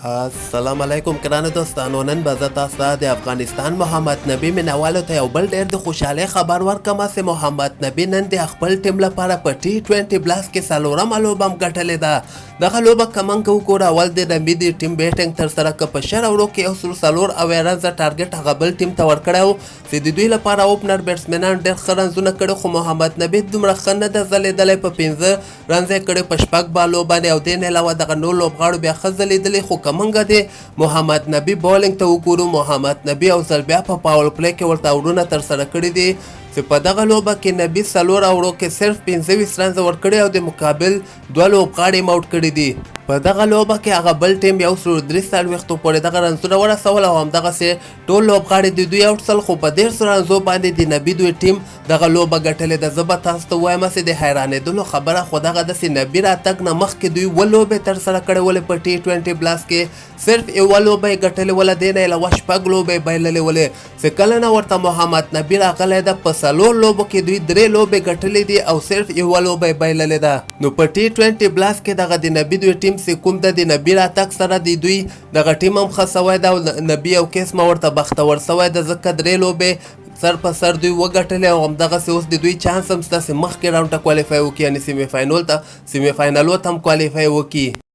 السلام علیکم ګرانو دوستانو، نن به زه تاسو ته د افغانستان محمد نبي مینوالو ته یو بل ډېر د خوشحالۍ خبر ورکم چې محمد نبي نن د خپل ټیم لپاره په ټي 20 بلاس کې څلورمه لوبه هم ګټلې ده. دغه لوبه که موږ وګورو، اول د نبي د ټیم بیټنګ ترسره که، په 20 اورو کې 174 رنزه ټارګټ هغه بل ټیم ته ورکړی و چې د دوی لپاره اوپنر بیټسمنان ډېر ښه رنزونه کړي، خو محمد نبي دومره ښه نه ده ځلېدلی. په 5 رنز یې کړې په 6 بالو باندې او دې نه علاوه دغه نور لوبغاړو بیا ښه ځلېدلي. خو که موږ د محمد نبي بولینګ ته وګورو، محمد نبي یو ځل بیا په پاور پلی کې ورته اورونه ترسره کړي دي چې په دغه لوبه کې نبي 4 اورو کې صرف 25 رنز ورکړي او د مقابل دوه لوبغاړي یې اوټ کړي دي. په دغه لوبه کې هغه بل ټیم 143 پورې دغه رنزونه ورسول او همدغسې ټول لوبغاړي د دوی اوټ سل، خو په 30 رنزو باندې د نبي دوی ټیم دغه لوبه ګټلې ده. زه به تاسو ته ووایم چې د حیرانېدلو خبره خو دغه ده چې نبي راتګ نه مخکې دوی اووه لوبې ترسره کړې ولې، په ټي 20 بلاس کې صرف یوه لوبه یې ګټلې وله، دې نه علاوه شپږ لوبې یې بایللې ولې، چې کله نه ورته محمد نبي راغلی ده، په 4 لوبو کې دوی درې لوبې ګټلې دي او صرف یوه لوبه یې بایللې ده. نو په ټي 20 بلاس کې دغه د نبي دوی ټیم چې کوم ده، د نبي راتګ سره د دوی دغه ټیم هم ښه سوی ده او نبي یو قسمه ورته بختور سوی ده، ځکه درې لوبې سر په سر دوی وګټلې او همدغسې اوس د دوی چانس هم شته چې مخکې راونډ ته کوالیفای وکړي، یعنې سیمي فاینل ته، سیمي فاینلو ته هم کوالیفای وکړي.